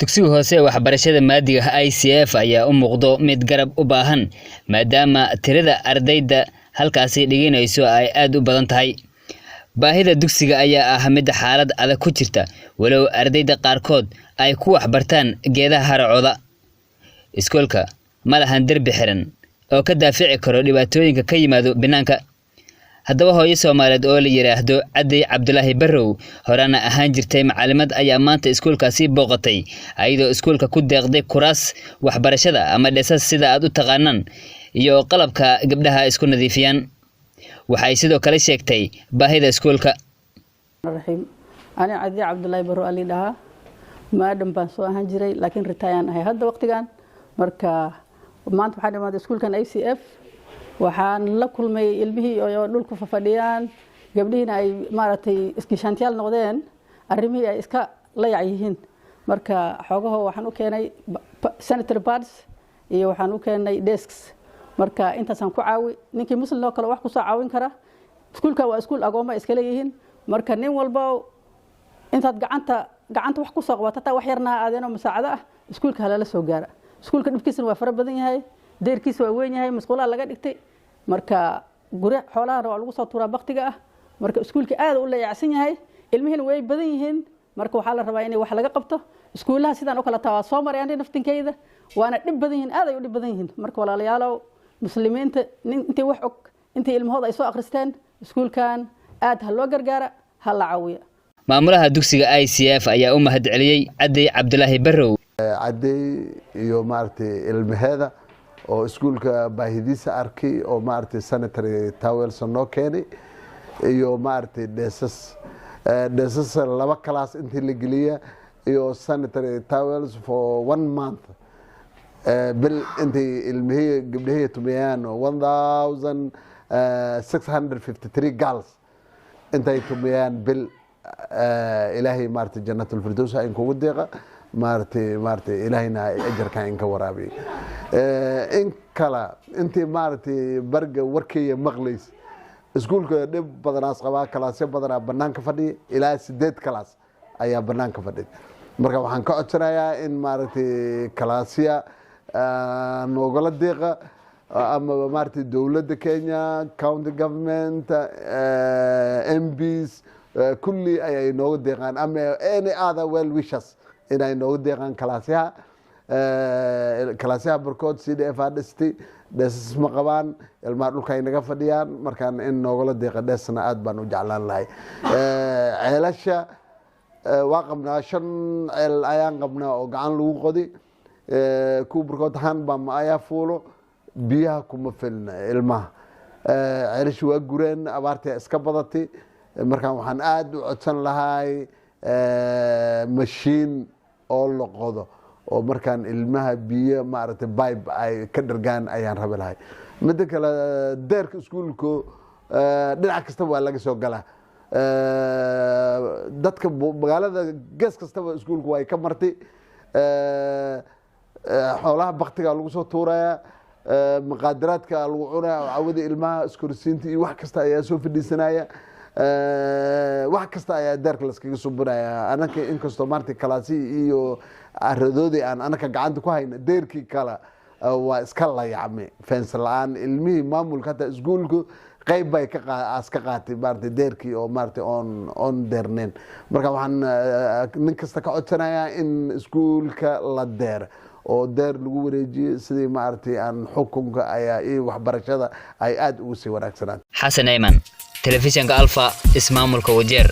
Dugsiga hoose ee waxbarashada maadiga ICF ayaa u muuqdo mid garab u baahan, maadaama tirada ardayda halkaasi dhiganayso ay aad u badan tahay. Baahida dugsiga ayaa ah mid xaalad adag ku jirta, walow ardayda qaarkood ay ku waxbartaan geedaha haracooda. Iskoolka ma lahan derbi xiran oo ka daafici karo dhibaatooyinka ka yimaado banaanka. Haddaba, hooyo Soomaaliyeed oo la yidhaahdo Cadey Cabdulaahi Barrow, horena ahaan jirtay macalimad, ayaa maanta iskuulkaasi booqatay, ayadoo iskuulka ku deeqday kuraas waxbarashada ama desks sida aad u taqaanaan iyo qalabka gabdhaha isku nadiifiyaan. Waxay sidoo kale sheegtay baahida iskuulka. Raxiim. Ani Cadey Cabdulaahi Barrow ali dhahaa. Madam baan soo ahaan jiray, laakiin retire aan ahay hadda waqtigan. Marka maanta waxaan imaaday iskuulkan ICF. Waxaan la kulmay ilmihii oo dhulku fafadhiyaan, gabdhihiina ay maaragtay isgishaantiyaal noqdeen, arrimihii ay iska layac yihiin. Marka xoogaho waxaan u keenay sanitary pads iyo waxaan u keenay desks. Marka intaasaan ku caawi. Ninkii Muslim oo kale wax kusoo caawin kara. Iskuulka waa iskuul agooma iska leeyihiin. Marka nin walba intaad gacanta wax kusoo qabato, hataa wax yarna aadeenoo musaacado ah, iskuulka halala soo gaara. Iskuulka dhibkiisana waa fara badan yahay, deyrkiisa waa weyn yahay, musqulaha laga dhigtay. Marka guri xoolahana waa lagu soo tuuraa baktiga ah. Marka iskuulka aad u layacsan yahay, ilmihiina way badan yihiin. Marka waxaa la rabaa in wax laga qabto. Iskuulaha sidaan oo kale taa waa soo maray ani naftinkayda, waana dhib badan yihiin, aad ay u dhib badan yihiin. Marka walaalayaalow, Muslimiinta nin intii wax og, intii ilmahooda ay soo akhristeen, iskuulkan aad ha loo gargaara, ha la caawiya. Maamulaha dugsiga ICF ayaa u mahad celiyey Cadey Cabdulaahi Barrow. Cadey iyo maaragtay ilmaheeda oo iskuulka baahidiisa arkay oo maaragtay sanitary towels noo keenay iyo maaragtay desks laba class intii la geliya iyo sanitary towels for one month, bil intay ilmihii gabdhihii tumiyaan, 1653 girls intay tumiyaan bil. Ilaahay maaragtay Jannatulfirdows ha inkugu deeqa. Maaragtay Ilaahayna ajarka inka waraabiy. In kala intii maaragtay barga warkeeya maqlays, iskuulka dhib badanaas qabaa. Kalaasyo badanaa banaanka fadhiya, ilaa sideed kalaas ayaa banaanka fadhiya. Marka waxaan ka codsanayaa in maaragtay kalaasya noogala deeqa, ama maaragtay dowladda Kenya, county government, MPs, kulli ayay nooga deeqaan, ama any other well wishers inay nooga deeqaan kalaasyaha. Kalaasyaha barkood CDF aa dhistay, desks ma qabaan ilmaha, dhulka ay naga fadhiyaan. Markaan in noogala deeqa desks-na aad baan u jeclaan lahay. Ceelasha waa qabnaa, shan ceel ayaan qabnaa oo gacan lagu qodi. Kuwa barkood haan baa ma ayaa fuulo, biyaha kuma filna ilmaha. Ceelasha waa gureen, abaartii iska badatay. Markaan waxaan aada u codsan lahay mashiin oo la qodo oo markaan ilmaha biyo maaragtay pipe ay ka dhargaan ayaan rabi lahay. Midda kale, deerka iskuulku dhinac kastaba waa laga soo galaa. Dadka magaalada gees kastaba iskuulku waa ka martay. Xoolaha baktiga lagu soo tuuraya, maqaadiraadka lagu cunaya, cawada ilmaha iskorsiinta iyo wax kasta ayaa soo fadhiisanaya, wax kasta ayaa deerka laskaga subinaya. Anaka inkastoo maarata kalaasi iyo aradoodii aan anaka gacanta ku hayna, deerkii kale waa iska layacmay, fence la-aan. Ilmihii maamulka hataa iskuulku qayb bay as ka qaatay maarata deerkii oo maarata oon deerneyn. Marka waxaan nin kasta ka codsanayaa in iskuulka la deer oo deer lagu wareejiyey, sidii maaragtay aan xukunka ayaa iyo waxbarashada ay aada ugu sii wanaagsanaan. Xasan Ayman, Telefishinka Alfa, ismaamulka Wajeer.